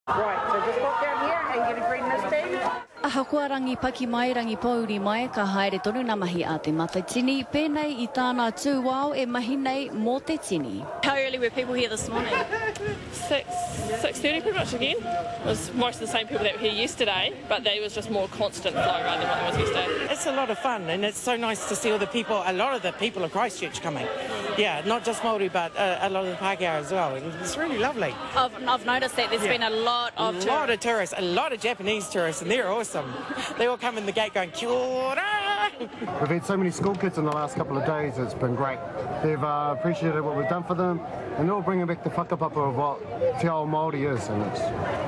Right, so just pop down here and get a green wristband. Ahakoa rangi paki mai, rangi pōuri mai, ka haere tonu ngā mahi a Te Matatini, pēnei i tāna tūao e mahi nei mō te tini. How early were people here this morning? 6:30 pretty much again. It was most of the same people that were here yesterday, but there was just more constant flow rather than what there was yesterday. It's a lot of fun and it's so nice to see all the people, a lot of the people of Christchurch coming. Yeah, not just Māori but uh, a lot of the Pākehā as well. It's really lovely. I've, I've noticed that there's yeah. been a lot of a lot of tourists, a lot of Japanese tourists, and they're awesome. They all come in the gate going, kia ora! We've had so many school kids in the last couple of days, it's been great. They've uh, appreciated what we've done for them, and they're all bringing back the whakapapa of what Te Ao Māori is, and it's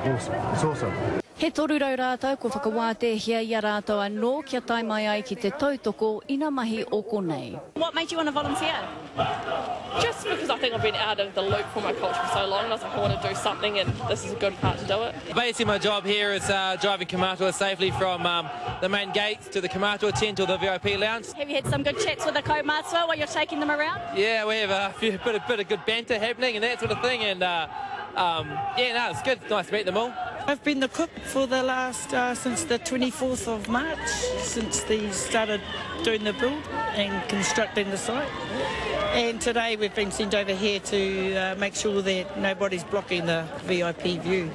awesome. It's awesome. He 300 rātou kua whakawātehia i a rātou anō kia tae mai ai ki te tautoko ina mahi o konei. What made you want to volunteer? Just because I think I've been out of the loop for my culture for so long and I was like I want to do something and this is a good part to do it. Basically my job here is uh, driving Kamatua safely from um, the main gates to the Kamatua tent or the VIP lounge. Have you had some good chats with the kaumatua while you're taking them around? Yeah, we have a few, bit, of, bit of good banter happening and that sort of thing and uh, um, yeah, no, it's good. Nice to meet them all. I've been the cook for the last, uh, since the 24th of March, since they started doing the build and constructing the site. And today we've been sent over here to uh, make sure that nobody's blocking the VIP view.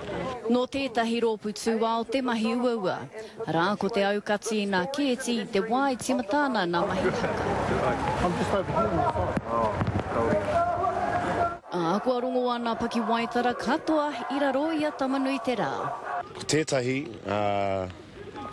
Nō tētahi rōpū tūao te mahi uaua. Arā, ko te aukati i nā kēti i te wā e tīmata ana nā mahi haka. Ā, kua rongo ana pakiwaitara katoa i raro i a Tamanuiterā. Ko tētahi, ā,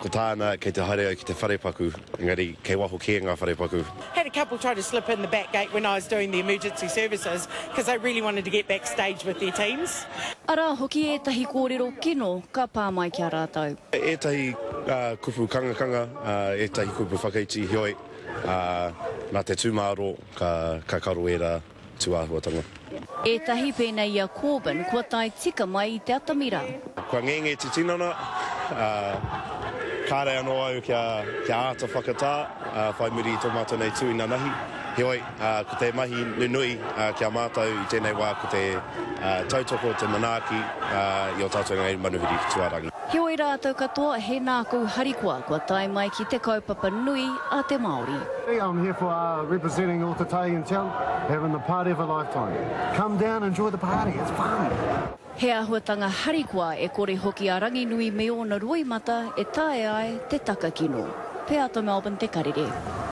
ko tāna, kei te haere au ki te wharepaku, engari kei waho kē ngā wharepaku. Had a couple try to slip in the back gate when I was doing the emergency services because they really wanted to get backstage with their teams. Arā hoki ētahi kōrero kino ka pā mai ki a rātou. Ētahi kupu kangakanga, ētahi kupu whakaiti, heoi, nā te tūmāro ka karo ērā. tūāhuatanga. Ētahi pēnei i a Corbyn kua tae tika mai i te atamira. Kua ngenge te tinana, ā, kāre anō au kia, kia āta whakatā, ā, whai muri i tō mātou nei tū inanahi. Heoi, ā, ko te mahi nunui, ā, ki a mātou i tēnei wā ko te, ā, tautoko, te manaaki, ā, i ō tātou nei manuhiri tuarangi. Heoi rātou katoa he nākau harikoa kua tae mai ki te kaupapa nui a te Māori. I'm here for uh, representing Ōtautahi in town, having the party of a lifetime. Come down, enjoy the party, it's fun! He āhuatanga harikoa e kore hoki a Ranginui me ōna roimata e taea ai te takakino. Peata Melbourne Te Karere.